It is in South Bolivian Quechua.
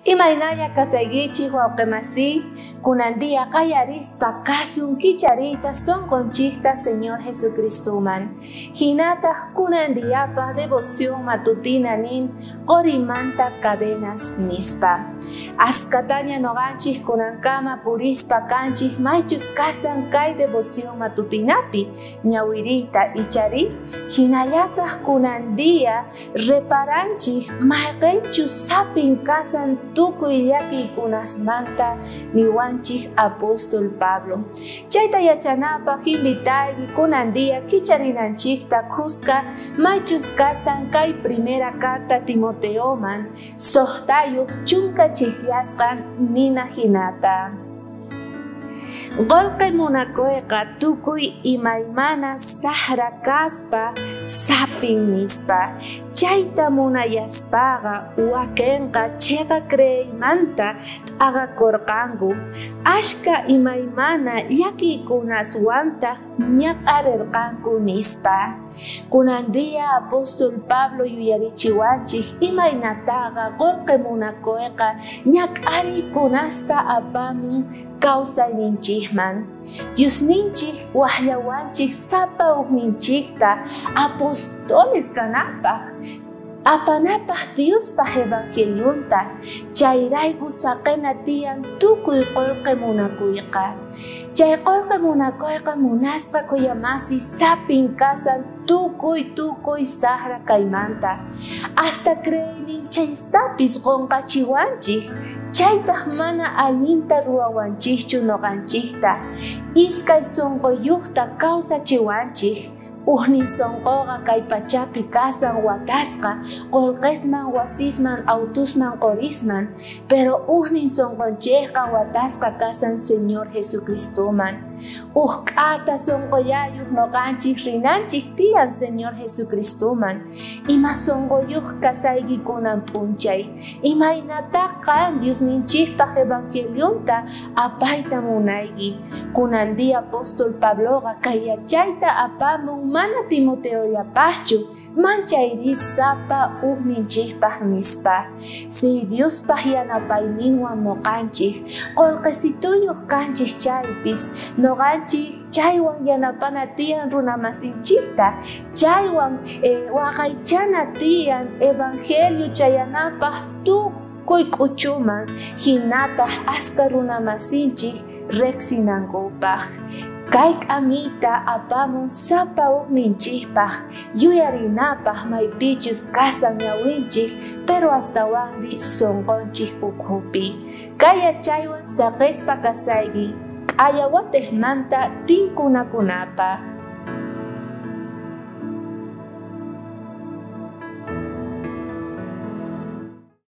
Imaynalla kasaykichik wawqimasi, kunan día qallarispa kasun kichariyta sunqunchikta Señor Jesucristoman. Hinataq kunan diyapaq devoción matutina nin qorimanta cadenas nispa. Askataña noqanchik kunankama purispa kanchik maychus kasan kay devoción matutinapi ñawiriyta ichari. Hinallataq kunan día reparanchik mayqinchus sapin kasan tukuy llakiykunasmanta niwanchik apóstol Pablo. Chayta yachanapaq invitayki kunan día kicharinanchikta kuska maychus kasan kay primera carta Timoteoman suqtayuq chunka chijllasqan nina hinata. Qullqi munakuyqa tukuy imaymana saqra kaspa sapin nispa. Chayta munayaspaqa wakinqa chiqa creymanta t'aqakurqanku. Ashka imaymana llakiykunaswantaq ñaq'arirqanku nispa. Kunan día apóstol Pablo yuyarichiwanchik imaynataqa qullqi munakuyqa ñak'ariykunasta apamun kawsayninchikman. Diosninchik waqllawanchik sapa ukninchikta apóstoles kanapaq, apanapaq Diospaq evangelionta, chayrayku saqena tiyan tukuy qullqi munakuyqa. Chay qullqi munakuyqa munasqa kuyamasi sapin kasan tukuy tukuy saqra kaymanta. Hasta creeyninchistapis qunqachiwanchik, chaytaq mana allinta ruwawanchikchu noqanchikta. Iskay sunquyuqta kawsachiwanchik. Ujnin sunquqa kay pachapi kasan watasqa, qullqisman, wasisman, autusman, qorisman, pero ujnin sunqunchikqa watasqa kasan Señor Jesucristoman. Uj k'ata sunqullayuq noqanchik rinanchik tiyan Señor Jesucristoman. Ima sunquyuq kasayki kunan p'unchay, imaynataq qan Diosninchikpaq evangelionta apayta munayki. Kunan día apóstol Pabloqa kay yachayta apamun mana Timoteollapaqchu, manchayri sapa ujninchikpaq nispa. Si Diospaq yanapayninwan noqanchik, qullqisituyuq kanchik chaypis, noqanchik chaywan yanapana tiyan runamasinchikta, chaywan waqaychana tiyan evangelio chayanapaq tukuy k'uchuman, hinataq aska runamasinchik riqsinankupaq. Kay k'amiyta apamun sapa ukninchikpaq, yuyarinapaq maypichus kasan ñawinchik, pero astawanri sunqunchik ukhupi. Kay yachaywan saqispa kasayki, k'ayawateqmanta tinkunakunapaq.